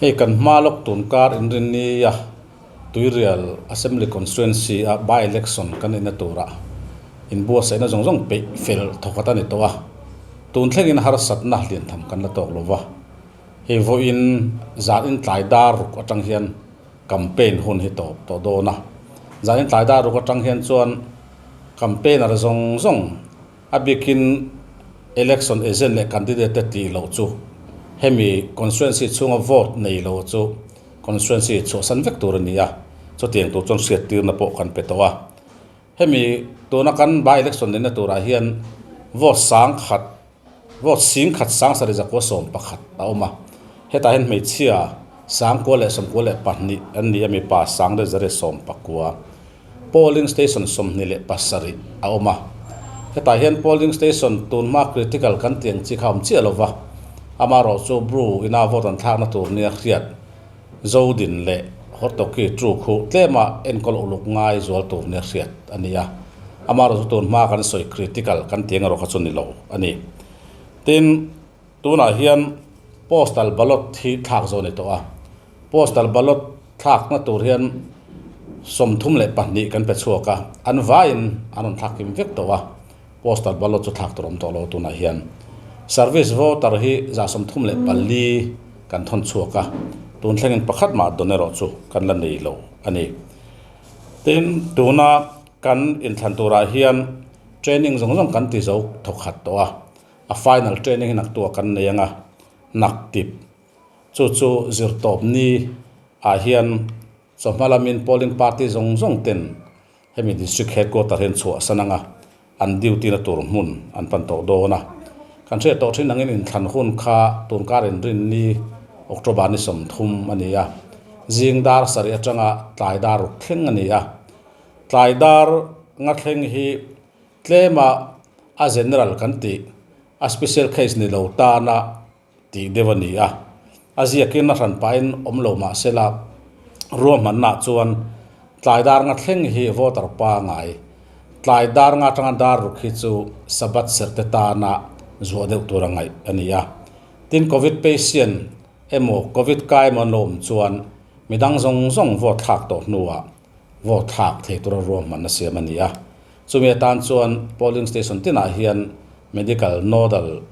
Hei kan hma lawk tun kar inrinni a Tuirial Assembly Constituency a by election kan inna turah inbuatsaihna zawng zawng peih fel thawkhat a ni tawh a, tun thlengin harsatna hliantham kan la tawk lo va. Hei vawiin zan intlai dar ruk atang hian campaign hun hi tawp tawh dawn a, zan intlai dar ruk atang hian chuan campaigner zawng zawng A bikin election agent leh candidate te tih loh chu hemi constituency chhunga vote nei lo chu constituency chhuahsan vek tur a ni a, chutiang tur chuan hriattirna pawh kan pe tawh a. Hemi tuna kan by election neihna turah hian vote sang khat vote sing khat sang sarih zakua 11 a awm a, hetah hian hmeichhia 1092 an ni a, mipa 1119. Polling station 27 a awm a, hetah hian polling station tun hma critical kan tih ang chi kha a awm chiah lo va, amaherawhchu Bru ina vote an thlakna tur nia hriat Zodin leh Hortoki Tru khu tlema enkawl uluk ngai zual tur nia hriat a ni a, amaherawhchu tun hma kan sawi critical kan tih ang erawh kha chu ni lo a ni. Tin, tunah hian postal ballot hi thlak zawh a ni tawh a, Postal ballot thlakna tur hian 32 kan pe chhuak a, an vaiin an rawn thlak kim vek tawh a, postal ballot chu thlak tur awm tawh lo tunah hian. Service voter hi 34 kan thawn chhuak a, tun thlengin pakhat mah dawn erawh chu kan la nei lo a ni. Tin, tuna kan inthlan turah hian training zawng zawng kan ti zo thawkhat tawh a, a final training hi naktuah kan nei ang a, naktip. Chu chu zirtawp ni ah hian chawhma lamin polling party zawng zawng ten hemi district headquarter hian chhuah san anga an duty na tur hmun an pan tawh dawn a. Kan hriat tawh thin angin inthlan hun kha tunkar inrinni October ni 30 a ni a, zing dar 7 atanga tlai dar ruk thleng a ni a. Tlai dar nga thleng hi tlema a general kan tih a special case ni lo tana tih deuh a ni a, a ziakin a hran pahin awm lo mah se la, ruahmannaah chuan tlai dar nga thleng hi voter pangai, tlai dar nga atanga dar ruk hi chu Sabbath serh te tana zuah deuh tur a ngaih a ni a. Tin, Covid patient emaw Covid kai emaw an lo awm chuan midang zawng zawng vote thlak tawh hnuah vote thlak thei tura ruahmanna siam a ni a. Chumi atan chuan polling station tinah hian medical nodal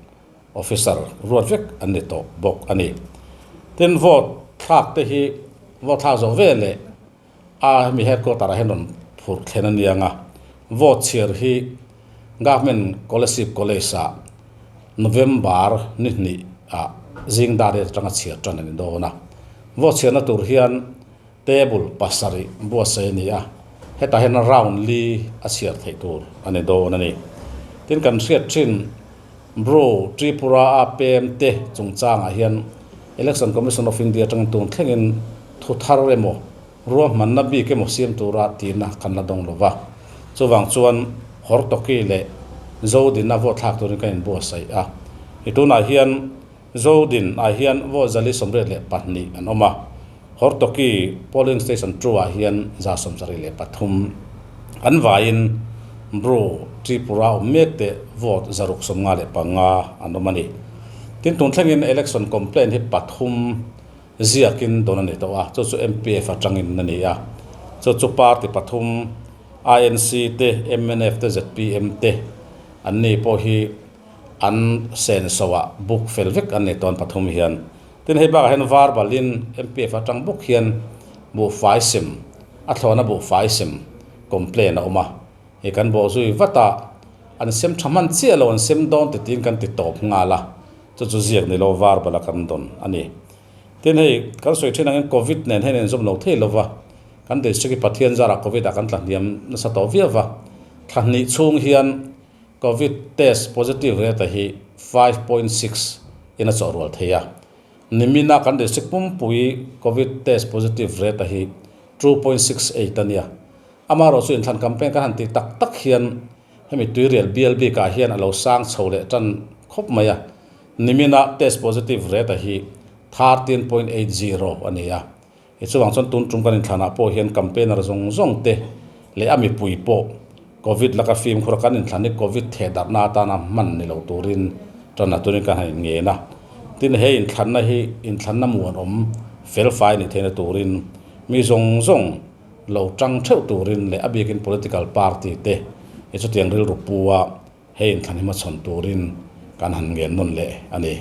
Officer ruat vek an ni tawh bawk a ni. Tin, vote thlak te hi vote thlak zawh ve leh a hemi headquarter ah hian rawn phurh thlen a ni ang a, vote chhiar hi Government Scholarship College ah November ni hnih ah zing dar riat atanga chhiar tan a ni dawn a. Vote chhiarna tur hian table 7 buatsaih a ni a, hetah hian round li a chhiar theih tur a ni dawn a ni. Tin, kan hriat thin Bro, Tripura a pem te chungchangah hian Election Commission of India atangin tun thlengin thu thar emaw, ruahmanna bik emaw siam tura tihna kan la dawng lo va. Chuvang chuan Hortoki leh Zodin-a vote thlak turin kan inbuatsaih a. I tunah hian Zodin ah hian vote 182 an awm a, Hortoki polling station 2 ah hian 173 an vaiin Bru Tripura awm mek te vote 655 an awm a ni. Tin, tun thlengin election complaint hi pathum ziakin dawn a ni tawh a, chu chu MPF atangin a ni a, chu chu party pathum INC te, mnf te, zpm te an ni pawh hi an senso ah book fel vek an ni tawn pathum hian. Tin hei bakah hian var balin MPF atang bawk hian buhfai sem a thlawhna buhfai sem complain a awm a, hei kan bawh zui vat a, an sem tha hman chiah lo an sem dawn ti tiin kan ti tawp nghal a, chu chu ziak ni lo var bala kan dawn a ni. Tin hei kan sawi thin angin covid nen hian inzawm lo thei lo va, kan district hi Pathian zarah covid ah kan tla hniam nasa tawh viau va, thla hnih chhung hian Covid test positive rate hi 5.6 in a chawh rual thei a. Nimina kan district pumpui Covid test positive rate hi 2.68 a nia. Amaherawh chu inthlan campaign kan han tih tak tak hian hemi tuirial bial bikah hian a lo sang chho leh tan khawp mai a. Nimina test positive rate hi 13.80 a ni a. He chuvang chuan tun tum kan inthlanah pawh hian campaigner zawng zawng te leh a mipui pawh Covid laka fimkhur a kan inthlan hi Covid thehdarhna atana hman ni lo turin tan a turin kan han inngen a. Tin, he inthlanna hi inthlanna muanawm fel fai nih theihna turin mi zawng zawng lo tang theuh turin leh a bikin political party te hi chutiang rilru pu a hei inthlan hi hmachhawn turin kan han ngen nawn leh a ni.